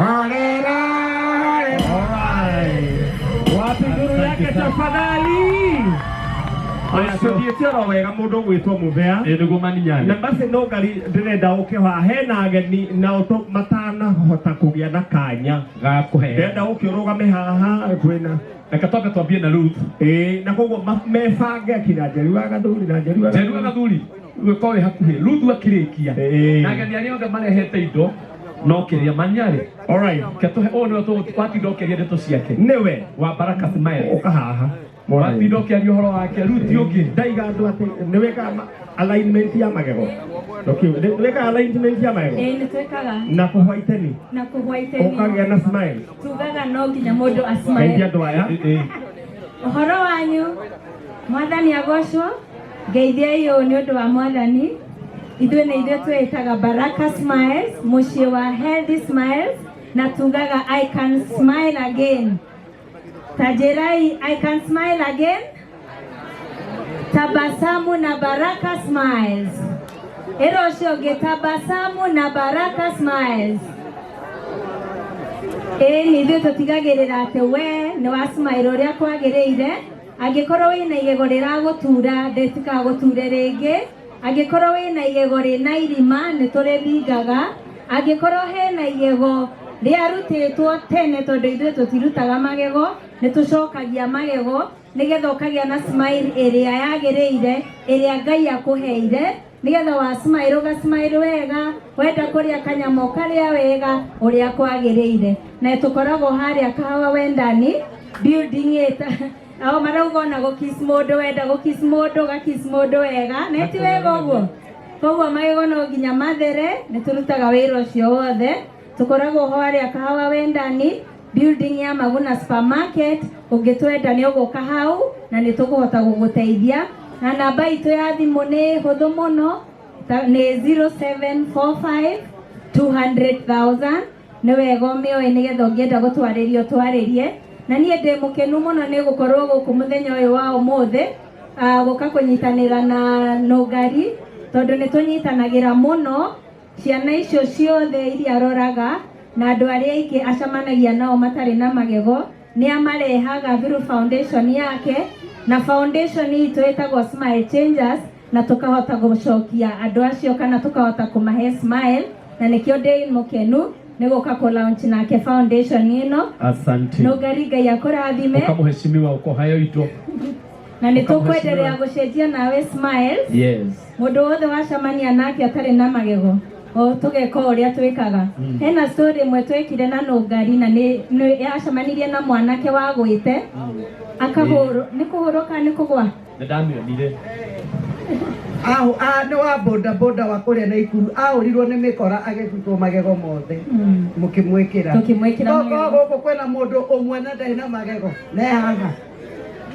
Horera, Alright. Wapi nduru yake tafadhali? Aya, tũthiĩte oro wega mũndũ ũgwĩtwo Mũthea. Ĩ nĩguo maninyane. Na basi no ngari ndĩrenda ũke haha hena ageni nao matanahota kũgĩa na kanya. Ga kũheo. Ndĩrenda ũke ũrũgame haha kwĩna Reke twambe twambie na Ruth. Ĩĩ, na koguo mebange akina Njeri wa Gathuri na Njeri wa Njeri wa Gathuri gwĩka wĩ hakuhĩ Ruth akĩrĩkia. Ĩĩ. Na ageni arĩa othe marehete indo no kĩrĩa manyarĩ. Alright. Ketũhe ũyũ nĩwe watinda ũkĩaria ndeto ciake. Nĩwe. Wa Baraka Smile. Ũka haha. Watinda ũkĩaria ũhoro wake Ruth ũngĩ. Ndaiga andũ atĩ nĩwĩkaga alignment ya magego. Nĩwĩkaga alignment ya magego. Ĩĩ nĩ twĩkaga. Na kũhwaiteni. Na kũhwaiteni. Ũkagĩa na smile. Tugaga no nginya mũndũ a smile. Geithia andũ aya. Ũhoro wanyu, Mwathani agocwo, ngeithiai ũũ nĩ ũndũ wa Mwathani. Ithuĩ nĩ ithuĩ twĩĩtaga Baraka Smiles, mũciĩ wa Healthy Smiles, na tugaga I can smile again. Ta njĩrai I can smile again. Tabasamu na Baraka Smiles. Ĩra ũcio ũngĩ tabasamu na Baraka Smiles. Ĩĩ nĩ ithuĩ tũtigagĩrĩra atĩ we nĩ wa smile ũrĩa kwagĩrĩire. Angĩkorwo wĩna igego rĩragũtura rĩtikagũture rĩngĩ. Angĩkorwo wĩna igego rĩna irima nĩ tũrĩthingaga. Angĩkorwo hena igego rĩarutĩtwo tene tondũ ithuĩ tũtirutaga magego, nĩ tũcokagia magego nĩgetha ũkagĩa na smile ĩrĩa yagĩrĩire, ĩrĩa Ngai akũheire, nĩgetha wa smile ũga smile wega, wenda kũrĩa kanyama ũkarĩa wega ũrĩa kwagĩrĩire. Na tũkoragwo harĩa Kahawa Wendani building ĩta ao marauga ona gũkiss mũndũ, wenda gũkiss mũndũ ũgakiss mũndũ wega, na ti wega ũguo. Koguo magego no nginya mathere, nĩ tũrutaga wĩra ũcio wothe. Tũkoragwo harĩa Kahawa Wendani building ya Maguna Supermarket, ũngĩtwenda nĩ ũgũka hau na nĩ tũkũhota gũgũteithia. Na namba itũ ya thimũ nĩ hũthũ mũno, nĩ 0745 200,000. Nĩ wega ũmĩoe nĩgetha ũngĩenda gũtwarĩria ũtwarĩrie. Na niĩ ndĩ mũkenu mũno nĩ gũkorwo gũkũ mũthenya ũyũ wa ũmũthĩ, gũka kũnyitanĩra na Nũngari, tondũ nĩ tũnyitanagĩra mũno. Ciana icio ciothe iria aroraga na andũ arĩa aingĩ acemanagia nao matarĩ na magego, nĩ amarehaga through foundation yake, na foundation itũ ĩtagwo Smile Changers, na tũkahota gũcokia andũ acio kana tũkahota kũmahe smile, na nĩkĩo ndĩ mũkenu nĩ gũka kũ launch nake foundation ĩno. Asante. Nũngari Ngai akũrathime. Ũka mũheshimiwa ũkohayo indo. Na nĩ tũkwenderea gũcenjia nawe smiles. Yes. Mũndũ wothe wacemania nake atarĩ na magego, o tũgeka ũrĩa twĩkaga. Hena story ĩmwe twekire na Nũngari, na nĩ yacemanirie na mwanake wagwĩte. Akahũrwo, nĩ kũhũrwo kana nĩ kũgwa? Nĩ ndamĩonire. Ahu, nĩ wa boda boda wa kũrĩa Naikuru, ahũrirwo nĩ mĩkora agĩbutwo magego mothe. Mũkĩmwĩkĩra. Tũkĩmwĩkĩra Tokorwo magego. gũkũ kwĩna mũndũ ũmwe na ndarĩ na magego, ne haha.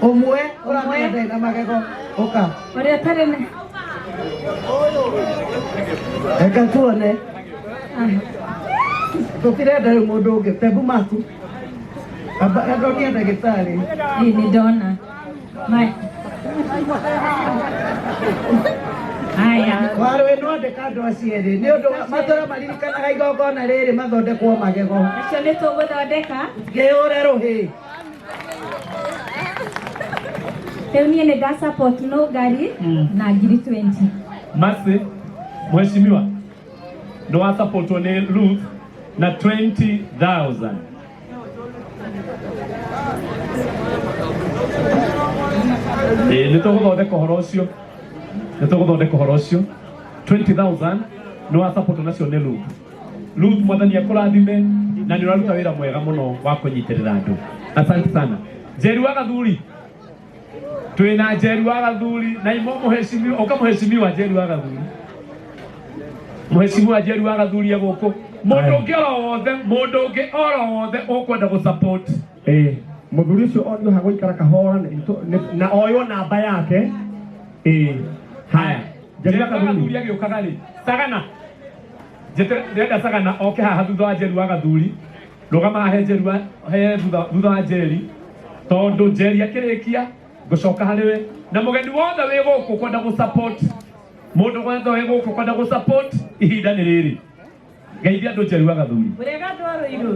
Ũmwe ũramenya ndarĩ na magego, ũka. Ũrĩa ũtarĩ na Reke tuone. Tũtirenda rĩu mũndũ ũngĩ, tebu maku. Amba ndonia ndagĩtarĩ. Ĩĩ, nĩ ndona. Mai. Haya. Warĩ no andĩka andũ acio erĩ nĩ ũndũ matũra maririkanaga igongona rĩrĩ mathondekwo magego. Acio nĩ tũgũthondeka. Ngĩũre rũhĩ. Rĩu niĩ nĩ nda support Nũngari na ngiri 20. Mercy, mheshimiwa, nĩ wa supportwo nĩ Ruth na 20,000. Ĩĩ, nĩ tũgũthondeka ũhoro ũcio. Nĩ tũgũthondeka ũhoro ũcio. 20,000 nĩ wa support nacio nĩ Ruth. Ruth, Mwathani akũrathime na nĩ ũraruta wĩra mwega mũno wa kũnyitĩrĩra andũ. Asante sana. Njeri wa Gathuri. Twĩna Njeri wa Gathuri na imo mũheshimiwa, ũka mũheshimiwa Njeri wa Gathuri. Mũheshimiwa Njeri wa Gathuri e gũkũ. Mũndũ ũngĩ oro wothe, mũndũ ũngĩ oro wothe ũkwenda gũ support. Mũthuri ũcio onio ha gũikara kahora na oywo namba yake. Haya. Njeri wa Gathuri agĩũkaga rĩ, Sagana. Ndĩrenda Sagana oke haha thutha wa Njeri wa Gathuri. Rũgama haha he Njeri wa, he thutha wa Njeri. Tondũ Njeri akĩrĩkia, ngũcoka harĩ we. Na mũgeni wothe wĩ gũkũ kwenda gũ support. Mũndũ wothe wĩ gũkũ kwenda gũ support, ihinda nĩ rĩrĩ. Geithia andũ Njeri wa Gathuri. Mũrĩega andũ a Rũirũ.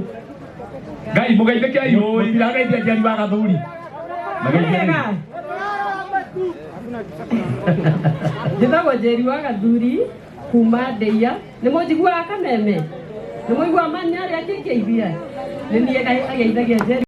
Ngai mũgeithĩke oi. Mũtirageithia Njeri wa Gathuri. Mũrĩega. Njĩtagwo Njeri wa Gathuri kuma Ndeia. Nĩ mũnjiguaga kameme? Nĩ mũiguaga manya arĩa angĩngeithia? Nĩ niĩ ageithagia Njeri.